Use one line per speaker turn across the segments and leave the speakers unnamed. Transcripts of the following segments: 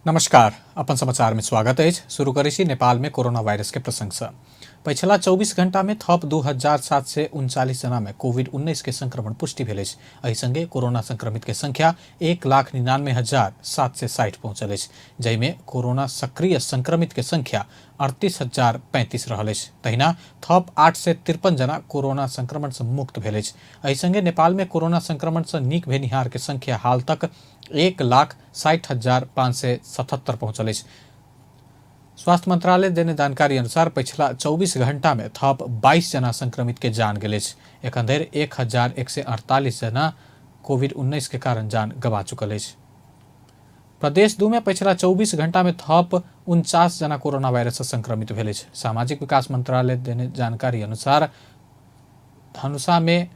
नमस्कार, अपन समाचार में स्वागत अछि। शुरू करै छी नेपाल में कोरोना वायरस के प्रसंग से। पछिला 24 घंटा में थप 2739 जना में कोविड-19 के संक्रमण पुष्टि भेल अछि। एहि संगे कोरोना संक्रमित के संख्या 1,99,760 पहुंचल अछि, जाहिमे कोरोना सक्रिय संक्रमित के संख्या 38,035 रहल अछि। तहिना थप 853 जना कोरोना संक्रमण से मुक्त भेल अछि। एहि संगे नेपाल में कोरोना संक्रमण से नीक भेनिहार के संख्या हाल तक 1,60,577 पहुंचल अछि। स्वास्थ्य मंत्रालय देने जानकारी अनुसार पछिला 24 घंटा में थप 22 जना संक्रमित के जान गेल अछि। एखन धरि 1,148 जना कोविड-19 के कारण जान गवा चुकल अछि। प्रदेश 2 में पछिला 24 घंटा में थप 49 जना कोरोना वायरस से संक्रमित भेल अछि। सामाजिक विकास मंत्रालय देने जानकारी अनुसार धनुषा में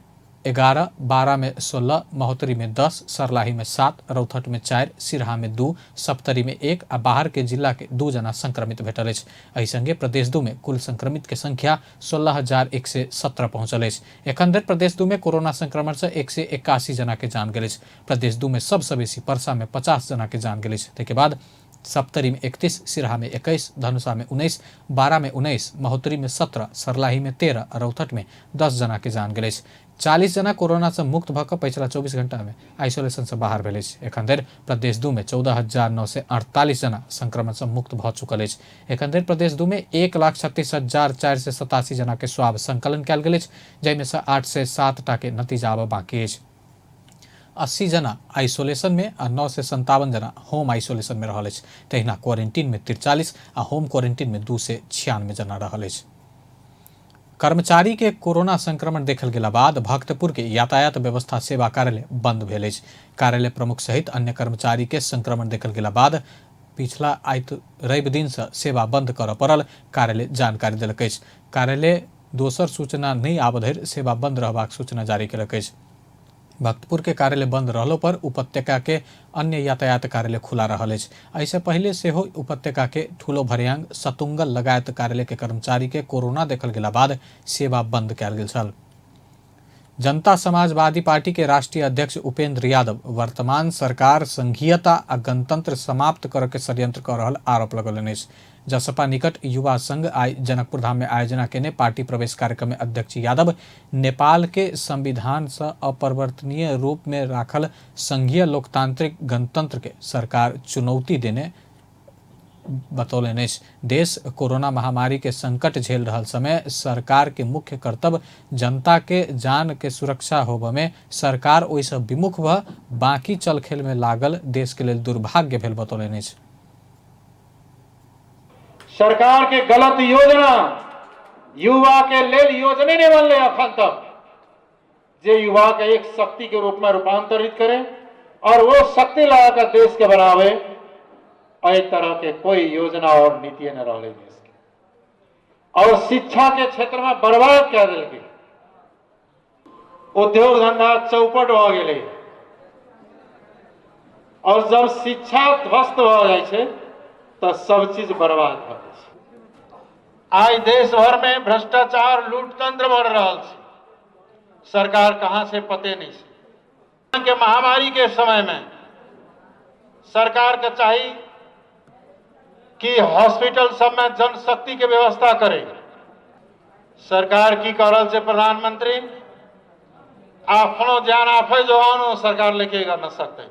11, 12 में 16, महोत्तरी में 10, सर्लाही में 7, रौथट में 4, सिरहा में 2, सप्तरी में 1 आ बाहर के जिला के 2 जना संक्रमित भेटल अछि। एहि संगे प्रदेश 2 में कुल संक्रमित के संख्या 16,117 पहुंचल अछि। एखन धरि प्रदेश 2 में कोरोना संक्रमण से 181 जना के जान गेल अछि। प्रदेश 2 में सबसँ बेसी परसा में 50 जना के जान गेल अछि। ताहिके बाद सप्तरी में 31, सिरहा में 21, धनुषा में 19, बारा में 19, महोत्तरी में 17, सर्लाही में 13 आ रौथट में 10 जना के जान गेल अछि। 40 जना कोरोना से मुक्त भऽ कऽ पछिला 24 घंटा में आइसोलेशन से बाहर भेल अछि। एखन धरि प्रदेश 2 में 14,948 जना संक्रमण से मुक्त भऽ चुकल अछि। एखन धरि प्रदेश 2 में 1,36,487 जना के स्वाब संकलन कयल गेल अछि, जाहिमे सँ 807 टा के नतीजा आबऽ बाकी अछि। 80 जना आइसोलेशन में आ 957 जना होम आइसोलेशन में रहल अछि। तहिना क्वारेंटीन में 43 आ होम क्वारेंटीन में 296 जना रहल अछि। कर्मचारी के कोरोना संक्रमण देखल गेला बाद भक्तपुर के यातायात व्यवस्था सेवा कार्यालय बंद भेल अछि। कार्यालय प्रमुख सहित अन्य कर्मचारी के संक्रमण देखल गेला बाद पिछला रवि दिन से सेवा बंद करऽ पड़ल कार्यालय जानकारी देलक अछि। कार्यालय दोसर सूचना नहि आबऽ धरि सेवा बंद रहबाक सूचना जारी केलक अछि। भक्तपुर के कार्यालय बंद रहलो पर उपत्यका के अन्य यातायात कार्यालय खुला रहल अछि। एहिसँ पहिले सेहो उपत्यका के ठुलो भर्याङ, सतुंगल लगायत कार्यालय के कर्मचारी के कोरोना देखल गेला बाद सेवा बंद कयल गेल छल। जनता समाजवादी पार्टी के राष्ट्रीय अध्यक्ष उपेंद्र यादव वर्तमान सरकार संघीयता आ गणतंत्र समाप्त करऽ के षड्यंत्र कऽ रहल आरोप लगौलनि अछि। जसपा निकट युवा संघ आइ जनकपुर धाम में आयोजना केने पार्टी प्रवेश कार्यक्रम में अध्यक्ष यादव नेपाल के संविधान से अपरिवर्तनीय रूप में राखल संघीय लोकतांत्रिक गणतंत्र के सरकार चुनौती देने बतौलनि अछि। देश कोरोना महामारी के संकट झेल रहल समय सरकार के मुख्य कर्तव्य जनता के जान के सुरक्षा होबऽ में सरकार ओहिसँ विमुख भऽ बाकी चलखेल में लागल देश के लेल दुर्भाग्य भेल बतौलनि अछि।
सरकार के गलत योजना, युवा के लेल योजने नहीं बनले अखन तक, जे युवा के एक शक्ति के रूप में रूपांतरित करे और वो शक्ति लगाकर देश के बनावे, एहि तरह के कोई योजना और नीति न रहले देश के। और शिक्षा के क्षेत्र में बर्बाद कए देलकै, उद्योग धंधा चौपट भऽ गेलै। और जब शिक्षा ध्वस्त भऽ जाइ छै तऽ सब चीज बर्बाद भऽ जाइ छै। आइ देश भर में भ्रष्टाचार लूटतंत्र बढ़ रहल छै, सरकार कहाँ से पते नहीं छै। के महामारी के समय में सरकार के चाही कि हॉस्पिटल सब में जनशक्ति के व्यवस्था करे। सरकार की कह रहल छै प्रधानमंत्री, अपनो जान आफे जो सरकार लेके न सकते।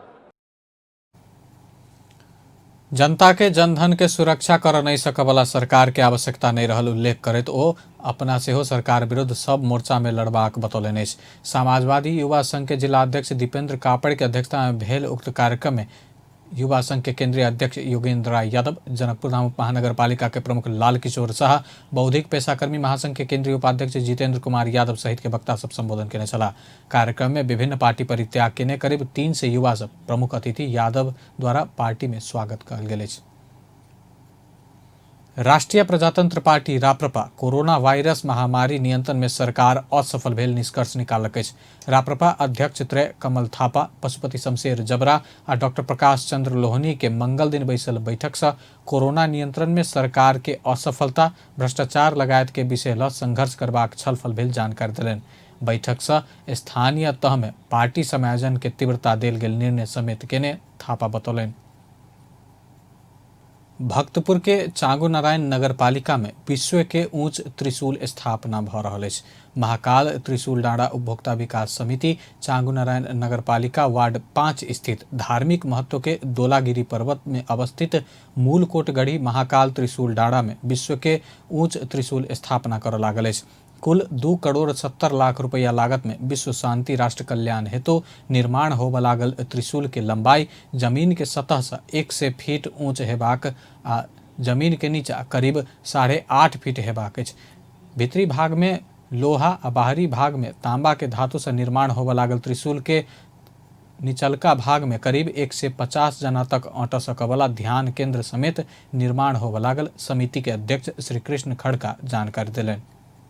जनता के जनधन के सुरक्षा कर नहीं सकवला सरकार के आवश्यकता नहीं रहल उल्लेख करैत ओ अपना सेहो सरकार विरुद्ध सब मोर्चा में लड़बाक बतौलनि अछि। समाजवादी युवा संघ के जिला अध्यक्ष दीपेंद्र कापड़ के अध्यक्षता में भेल उक्त कार्यक्रम में युवा संघ के केंद्रीय अध्यक्ष योगेंद्र राय यादव, जनकपुर धाम महानगरपालिका के प्रमुख लाल किशोर शाह, बौद्धिक पेशाकर्मी महासंघ के केंद्रीय उपाध्यक्ष जितेंद्र कुमार यादव सहित के वक्ता सब संबोधन केने छलाह। कार्यक्रम में विभिन्न पार्टी परित्याग केने करीब 300 युवा सब प्रमुख अतिथि यादव द्वारा पार्टी में स्वागत कयल गेल अछि। राष्ट्रीय प्रजातंत्र पार्टी राप्रपा कोरोना वायरस महामारी नियंत्रण में सरकार असफल भेल निष्कर्ष निकाललक अछि। राप्रपा अध्यक्ष त्रय कमल थापा, पशुपति शमशेर जबरा आ डॉक्टर प्रकाश चंद्र लोहनी के मंगल दिन बैसल बैठक से कोरोना नियंत्रण में सरकार के असफलता, भ्रष्टाचार लगायत के विषय ल संघर्ष करबाक छलफल भेल जानकारी देलनि। बैठक से स्थानीय तह में पार्टी समायोजन के तीव्रता देल गेल निर्णय समेत केने थापा बतौलनि। भक्तपुर के चांगोनारायण नगरपालिका में विश्व के ऊंच त्रिशूल स्थापना भ रहल अछि। महाकाल त्रिशूल डाँडा उपभोक्ता विकास समिति चांगोनारायण नगरपालिका वार्ड 5 स्थित धार्मिक महत्व के दोलागिरी पर्वत में अवस्थित मूलकोटगढ़ी महाकाल त्रिशूल डाँडा में विश्व के ऊंच त्रिशूल स्थापना करऽ लागल अछि। कुल 2 करोड़ 70 लाख रुपैया लागत में विश्व शांति राष्ट्र कल्याण हेतु निर्माण होबऽ लागल त्रिशूल के लंबाई जमीन के सतह से 100 फीट ऊंच हेबाक आ जमीन के नीचा करीब 8.5 फीट हेबाक अछि। भीतरी भाग में लोहा आ बाहरी भाग में तांबा के धातु से निर्माण होबऽ लागल त्रिशूल के निचलका भाग में करीब 150 जना तक अँट सकवला ध्यान केंद्र समेत निर्माण होबऽ लागल समिति के अध्यक्ष श्री कृष्ण खड़का जानकारी देलनि।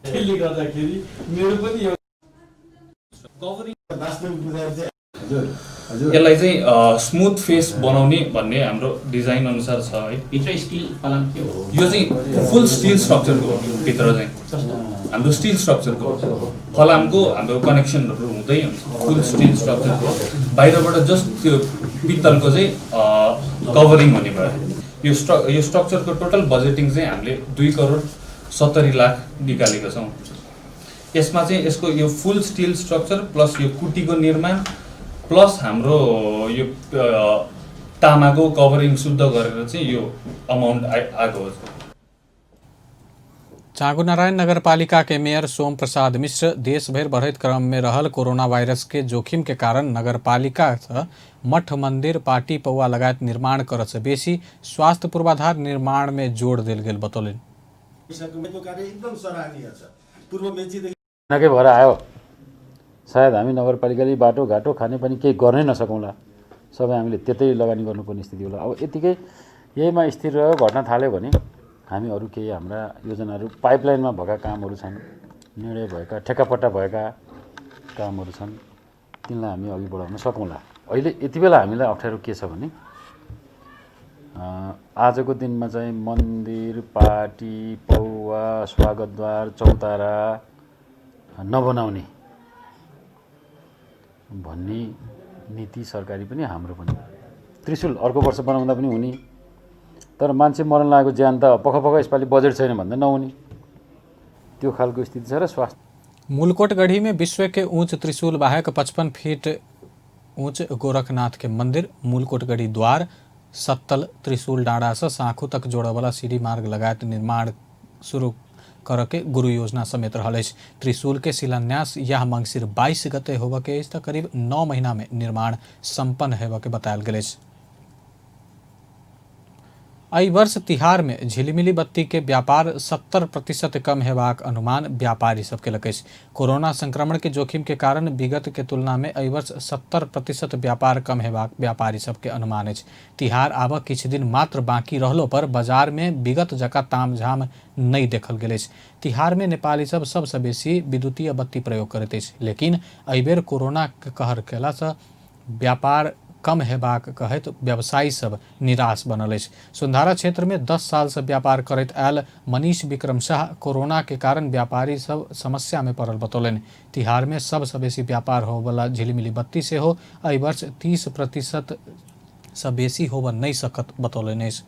त्यसले गर्दाखेरि मेरो पनि
यसलाई चाहिँ स्मुथ फेस बनाउने भन्ने हाम्रो डिजाइन अनुसार छ है।
भित्र स्टिल फलाम के हो?
यो चाहिँ फुल स्टिल स्ट्रक्चरको हो। भित्र चाहिँ हाम्रो स्टिल स्ट्रक्चरको हो। फलामको हाम्रो कनेक्सनहरू हुँदै हुन्छ। फुल स्टिल स्ट्रक्चरको, बाहिरबाट जस्ट त्यो पित्तलको चाहिँ कभरिङ हुने भयो। यो स्ट्रक्चरको टोटल बजेटिङ चाहिँ हामीले 2 करोड 70 लाख निकालेको छौँ। यसमा चाहिँ यसको यो फुल स्टिल स्ट्रक्चर प्लस यो कुटीको निर्माण प्लस हाम्रो यो तामाको कभरिङ शुद्ध गरेर चाहिँ यो अमाउन्ट आएको हो।
चांगुनारायण नगरपालिका के मेयर सोम प्रसाद मिश्र देश भरि बढ़ैत क्रम में रहल कोरोना वायरस के जोखिम के कारण नगरपालिका से मठ, मंदिर, पार्टी, पौवा लगायत निर्माण करऽ से बेसी स्वास्थ्य पूर्वाधार निर्माण में जोड़ देल गेल बतौलनि।
कार्य एकदम सराहनीय छ। पूर्व मेचीदेखि
नकै भएर आयो। सायद हामी नगरपालिकाले बाटोघाटो, खानेपानी केही गर्नै नसकौँला। सबै हामीले त्यतै लगानी गर्नुपर्ने स्थिति होला। अब यतिकै यहीमा स्थिर रह्यो, घट्न थाल्यो भने हामी अरू केही हाम्रा योजनाहरू, पाइपलाइनमा भएका कामहरू छन्, निर्णय भएका, ठेक्कापट्टा भएका कामहरू छन्, तिनलाई हामी अघि बढाउन सकौँला। अहिले यति बेला हामीलाई अप्ठ्यारो के छ भने आजको दिनमा चाहिँ मन्दिर, पाटी, पौवा, स्वागतद्वार, चौतारा नबनाउने भन्ने नीति सरकारी पनि, हाम्रो पनि। त्रिशुल अर्को वर्ष बनाउँदा पनि हुने, तर मान्छे मर्न लागेको ज्यान त पख पख यसपालि बजेट छैन भन्दा नहुने, त्यो खालको स्थिति छ र स्वास्थ्य
मूलकोटगढ़ी में विश्व के ऊंच त्रिशूल बाहेक 55 फीट ऊंच गोरखनाथ के मंदिर, मूलकोटगढ़ी द्वार, सत्तल त्रिशूल डाँडा से साखू तक जोड़े सीढ़ी मार्ग लगायत निर्माण शुरू करऽ के गुरु योजना समेत रहल अछि। त्रिशूल के शिलान्यास यह मंगसिर 22 गते होबऽ के अछि, तऽ करीब 9 महीना में निर्माण संपन्न हेबऽ के बतायल गेल अछि। एहि वर्ष तिहार में झिलिमिली बत्ती के व्यापार 70% कम हेबाक अनुमान व्यापारी सब केलक अछि। कोरोना संक्रमण के जोखिम के कारण विगत के तुलना में एहि वर्ष 70% व्यापार कम हेबाक व्यापारी सबके अनुमान अछि। तिहार आब किछु दिन मात्र बाँकी रहलो पर बाजार में विगत जकाँ तामझाम नहि देखल गेल अछि। तिहार में नेपाली सब सबसँ बेसी विद्युतीय बत्ती प्रयोग करैत अछि, लेकिन एहि बेर कोरोना के कहर केलासँ व्यापार कम हेबाक कहैत व्यवसायी सब निराश बनल अछि। सुन्धारा क्षेत्र में 10 साल से व्यापार करैत आयल मनीष विक्रम शाह कोरोना के कारण व्यापारी सब समस्या में पड़ल बतौलनि। तिहार में सबसँ बेसी व्यापार होबयवला झिलिमिली बत्ती सेहो एहि वर्ष 30% सँ बेसी होबय नहि सकत बतौलनि अछि।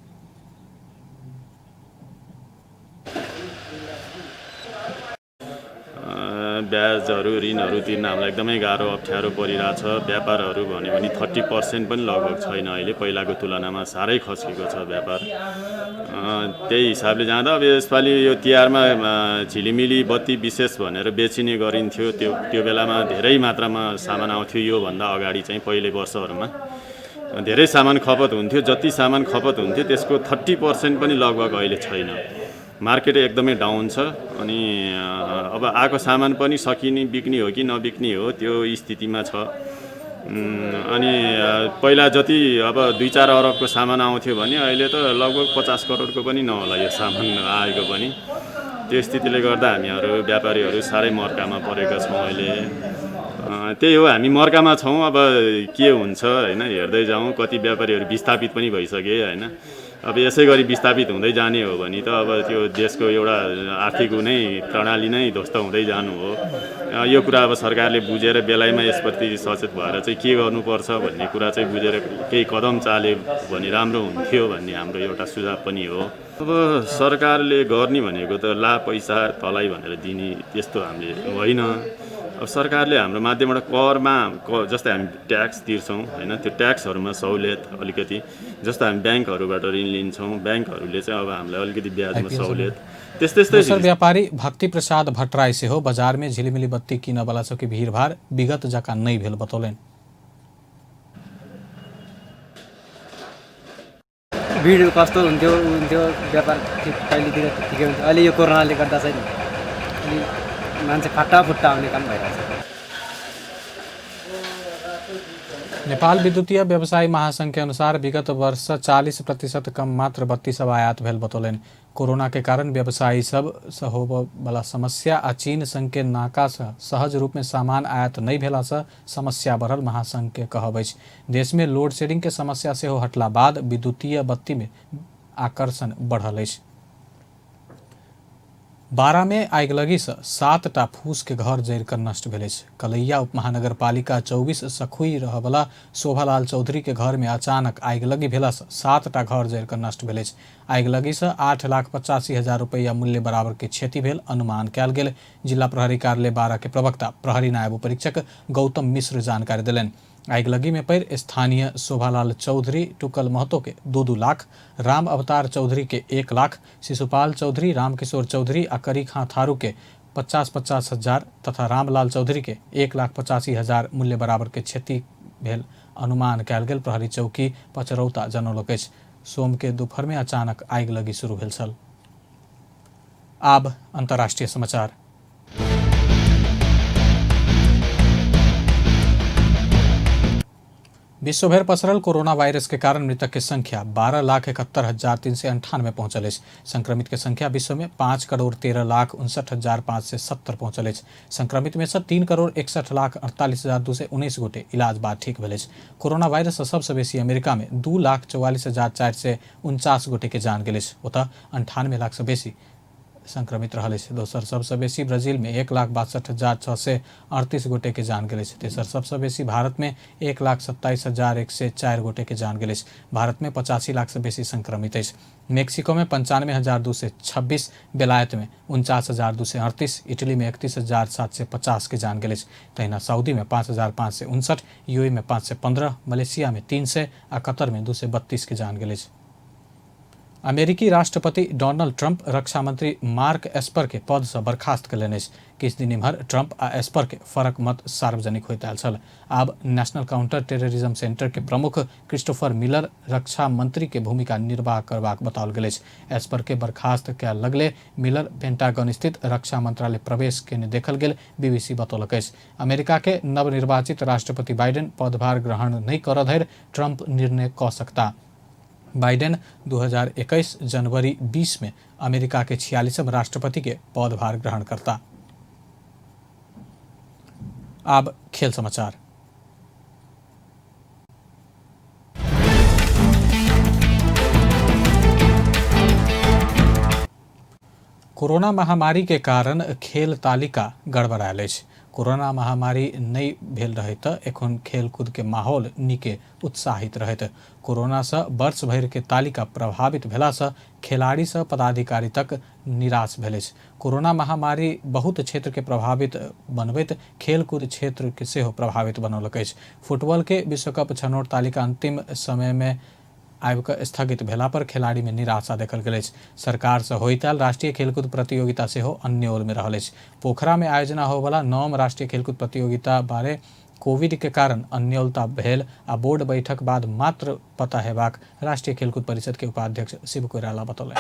ब्याजहरू, ऋणहरू तिर्न हामीलाई एकदमै गाह्रो, अप्ठ्यारो परिरहेछ। व्यापारहरू भन्यो भने 30% पनि लगभग छैन अहिले। पहिलाको तुलनामा साह्रै खस्किएको छ व्यापार। त्यही हिसाबले जाँदा अब यसपालि यो तिहारमा झिलिमिली बत्ती विशेष भनेर बेचिने गरिन्थ्यो। त्यो त्यो बेलामा धेरै मात्रामा सामान आउँथ्यो। योभन्दा अगाडि चाहिँ पहिले वर्षहरूमा धेरै सामान खपत हुन्थ्यो। जति सामान खपत हुन्थ्यो, त्यसको 30% पनि लगभग अहिले छैन। मार्केट एकदमै डाउन छ। अनि अब आएको सामान पनि सकिने, बिक्ने हो कि नबिक्ने हो, त्यो स्थितिमा छ। अनि पहिला जति अब 2-4 अरबको सामान आउँथ्यो भने अहिले त लगभग 50 करोडको पनि नहोला यो सामान आएको पनि। त्यो स्थितिले गर्दा हामीहरू व्यापारीहरू साह्रै मर्कामा परेका छौँ अहिले। त्यही हो, हामी मर्कामा छौँ। अब के हुन्छ, होइन, हेर्दै जाउँ। कति व्यापारीहरू विस्थापित पनि भइसके, होइन। अब यसै गरी विस्थापित हुँदै जाने हो भने त अब त्यो देशको एउटा आर्थिक नै प्रणाली नै ध्वस्त हुँदै जानु हो। यो कुरा अब सरकारले बुझेर बेलैमा यसप्रति सचेत भएर चाहिँ के गर्नुपर्छ भन्ने कुरा चाहिँ बुझेर केही कदम चाल्यो भने राम्रो हुन्थ्यो भन्ने हाम्रो एउटा सुझाव पनि हो। अब सरकारले गर्ने भनेको त ला पैसा तलाई भनेर दिने त्यस्तो हामीले होइन। अब सरकारले हाम्रो माध्यमबाट करमा जस्तै हामी ट्याक्स तिर्छौँ होइन, त्यो ट्याक्सहरूमा सहुलियत अलिकति, जस्तो हामी ब्याङ्कहरूबाट ऋण लिन्छौँ, ब्याङ्कहरूले चाहिँ अब हामीलाई अलिकति ब्याजमा सहुलियत, त्यस्तै
दोसर व्यापारी भक्ति प्रसाद भट्टराई सेहो बाजार में झिलिमिली बत्ती किनऽ वाला सबके भीड़भाड़ विगत जकाँ नहि भेल बतौलनि।
भिड कस्तो हुन्थ्यो हुन्थ्यो, व्यापार ठिक पहिलेतिर ठिकै हुन्थ्यो, अहिले यो कोरोनाले गर्दा चाहिँ अलि मान्छे फाटाफुट्टा आउने काम भइरहेछ।
नेपाल विद्युतीय व्यवसायी महासंघ के अनुसार विगत वर्ष 40% कम मात्र बत्ती सब आयात भेल बतौलनि। कोरोना के कारण व्यवसायी सब से होबय वाला समस्या आ चीन संघ के नाका से सहज रूप में सामान आयात नहि भेला से समस्या बढ़ल महासंघ के कहब अछि। देश में लोड शेडिंग के समस्या सेहो हटला बाद विद्युतीय बत्ती में आकर्षण बढ़ल अछि। बारा में आगिलगी से 7टा फूस के घर जरि कऽ नष्ट भेल अछि। कलैया उपमहानगरपालिका 24 सखुई रहयवला शोभालाल चौधरी के घर में अचानक आगिलगी भेला से 7टा घर जरि कऽ नष्ट भेल अछि। आगिलगी से 8,85,000 रुपैया मूल्य बराबर के क्षति भेल अनुमान कयल गेल जिला प्रहरी कार्यालय बारा के प्रवक्ता प्रहरी नायब उपरीक्षक गौतम मिश्र जानकारी देलनि। आगिलगी में पड़ि स्थानीय शोभालाल चौधरी टुकल महतो के 2-2 लाख, राम अवतार चौधरी के 1 लाख, शिशुपाल चौधरी, रामकिशोर चौधरी आ करी खां थारू के 50-50 हजार तथा रामलाल चौधरी के 1,85,000 मूल्य बराबर के क्षति भेल अनुमान कयल गेल प्रहरी चौकी पचरौता जनौलक अछि। सोम के दोपहर में अचानक आगिलगी शुरू भेल छल। आब अंतर्राष्ट्रीय समाचार। विश्वभरि पसरल कोरोना वायरस के कारण मृतक के संख्या 12,71,398 पहुंचल अछि। संक्रमित के संख्या विश्व में 5,13,59,570 पहुंचल अछि। संक्रमित में से 3,61,48,219 गोटे इलाज बाद ठीक भेल अछि। कोरोना वायरस से सबसे बेसी अमेरिका में 2,44,449 गोटे के जान गेल अछि। ओतऽ 98 लाख से बेसी संक्रमित रहल अछि। दोसर सबसँ बेसी ब्राजील में 1,62,638 गोटे के जान गेल अछि। तेसर सबसँ बेसी भारत में 1,27,104 गोटे के जान गेल अछि। भारत में 85 लाख से बेसी संक्रमित अछि। मेक्सिको में 95,226, बेलायत में 49,238, इटली में 31,750 के जान गेल अछि। तहिना सऊदी में 5,559, यूएई में 515, मलेशिया में 300 आ कतर में 232 के जान गेल अछि। अमेरिकी राष्ट्रपति डोनाल्ड ट्रंप रक्षा मंत्री मार्क एस्पर के पद से बर्खास्त कयलनि अछि। किछु दिन एम्हर ट्रंप आ एस्पर के फरक मत सार्वजनिक होइत आयल छल। आब नेशनल काउंटर टेररिज्म सेंटर के प्रमुख क्रिस्टोफर मिलर रक्षा मंत्री के भूमिका निर्वाह करबाक बताओल गेल अछि। एस्पर के बर्खास्त कयल लगले मिलर पेंटागन स्थित रक्षा मंत्रालय प्रवेश केने देखल गेल बीबीसी बतौलक अछि। अमेरिका के नवनिर्वाचित राष्ट्रपति बाइडेन पदभार ग्रहण नहि करऽ धरि ट्रंप निर्णय कऽ सकता। बाइडेन 2021 जनवरी 20 में अमेरिका के 46वें राष्ट्रपति के पदभार ग्रहण करता। अब खेल समाचार। कोरोना महामारी के कारण खेल तालिका गड़बड़ायल अछि। कोरोना महामारी नहि भेल रहै तऽ एखन खेलकूद के माहौल नीके उत्साहित रहैत। कोरोना से वर्ष भरि के तालिका प्रभावित भेला से खिलाड़ी से पदाधिकारी तक निराश भेल अछि। कोरोना महामारी बहुत क्षेत्र के प्रभावित बनबैत खेलकूद क्षेत्र के सेहो प्रभावित बनौलक अछि। फुटबॉल के विश्वकप छनौट तालिका अंतिम समय में आबि कऽ स्थगित भेला पर खिलाड़ी में निराशा देखल गेल अछि। सरकार से होइत आयल राष्ट्रीय खेलकूद प्रतियोगिता सेहो अन्योल में रहल अछि। पोखरा में आयोजना होयवला 9म राष्ट्रीय खेलकूद प्रतियोगिता बारे कोविड के कारण अन्योलता भेल आ बोर्ड बैठक बाद मात्र पता हेबाक राष्ट्रीय खेलकूद परिषद के उपाध्यक्ष शिव कोइराला बतौलनि।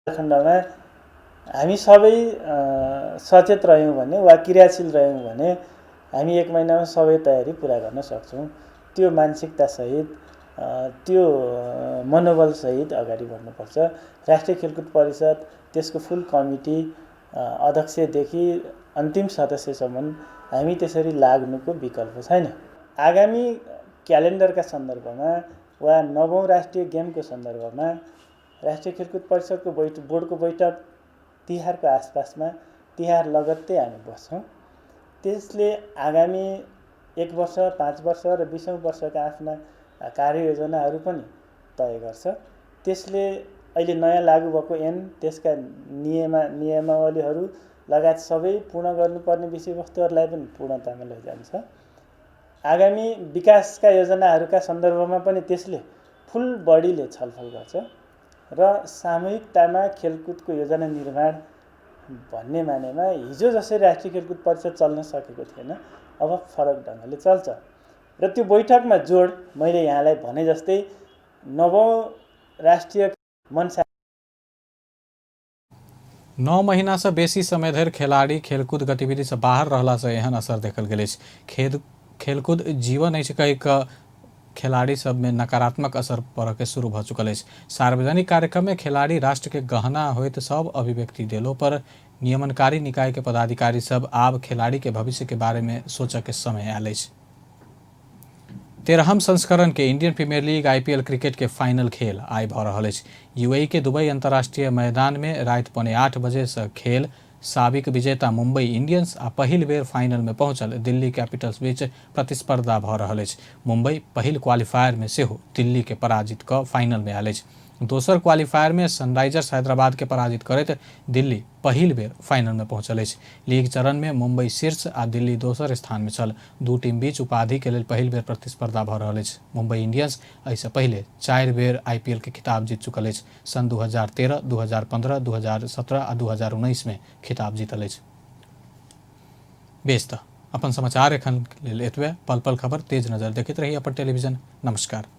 खण्डमा हामी सबै सचेत रह्यौँ भने वा क्रियाशील रह्यौँ भने हामी एक महिनामा सबै तयारी पुरा गर्न सक्छौँ। त्यो मानसिकतासहित त्यो मनोबलसहित अगाडि बढ्नुपर्छ। राष्ट्रिय खेलकुद परिषद त्यसको फुल कमिटी अध्यक्षदेखि अन्तिम सदस्यसम्म हामी त्यसरी लाग्नुको विकल्प छैन। आगामी क्यालेन्डरका सन्दर्भमा वा 9औं राष्ट्रिय गेमको सन्दर्भमा राष्ट्रिय खेलकुद परिषदको बोर्डको बैठक तिहारको आसपासमा, तिहार लगत्तै हामी बस्छौँ। त्यसले आगामी 1 वर्ष, 5 वर्ष र 20औं वर्षका आफ्ना कार्ययोजनाहरू पनि तय गर्छ। त्यसले अहिले नयाँ लागू भएको ऐन, त्यसका नियमावलीहरू लगायत सबै पूर्ण गर्नुपर्ने विषयवस्तुहरूलाई पनि पूर्णतामा लैजान्छ। आगामी विकासका योजनाहरूका सन्दर्भमा पनि त्यसले फुल बडीले छलफल गर्छ र सामूहिकतामा खेलकुदको योजना निर्माण भन्ने मानेमा हिजो जसरी राष्ट्रिय खेलकुद परिषद चल्न सकेको थिएन, अब फरक ढङ्गले चल्छ। र त्यो बैठकमा जोड मैले यहाँलाई भने जस्तै 9औं राष्ट्रिय मनसा
9 महीना से बेसी समय धरि खेलाड़ी खेलकूद गतिविधि से बाहर रहला से एहन असर देखल गेल अछि। खेलकूद जीवन अछि कहि कऽ खिलाड़ी सब में नकारात्मक असर पड़ऽ के शुरू भऽ चुकल अछि। सार्वजनिक कार्यक्रम में खिलाड़ी राष्ट्र के गहना होइत सब अभिव्यक्ति देलो पर नियमनकारी निकाय के पदाधिकारी सब आब खिलाड़ी के भविष्य के बारे में सोचऽ के समय आयल अछि। 13हम संस्करण के Indian Premier League IPL cricket के फाइनल खेल आइ भऽ रहल अछि। यूएई के दुबई अंतर्राष्ट्रीय मैदान में राति 7:45 बजे से खेल साबिक विजेता मुंबई इंडियंस आ पहिल बेर फाइनल में पहुंचल दिल्ली कैपिटल्स बीच प्रतिस्पर्धा भऽ रहल अछि। मुंबई पहिल क्वालिफायर में सेहो दिल्ली के पराजित कऽ फाइनल में आयल अछि। दोसर क्वालिफायर में सनराइजर्स हैदराबाद के पराजित करैत दिल्ली पहिल बेर फाइनल में पहुंचल अछि। लीग चरण में मुंबई शीर्ष आ दिल्ली दोसर स्थान में छल। दू टीम बीच उपाधि के लेल पहिल बेर प्रतिस्पर्धा भऽ रहल अछि। मुंबई इंडियंस एहिसँ पहिले 4 बेर आईपीएल के खिताब जीत चुकल अछि। सन 2013, 2015, 2017 आ 2019 में खिताब जीतल अछि। बेस तऽ अपन समाचार एखन लेल एतबे। पल पल खबर तेज नजर देखैत रही अपन टेलीविजन। नमस्कार।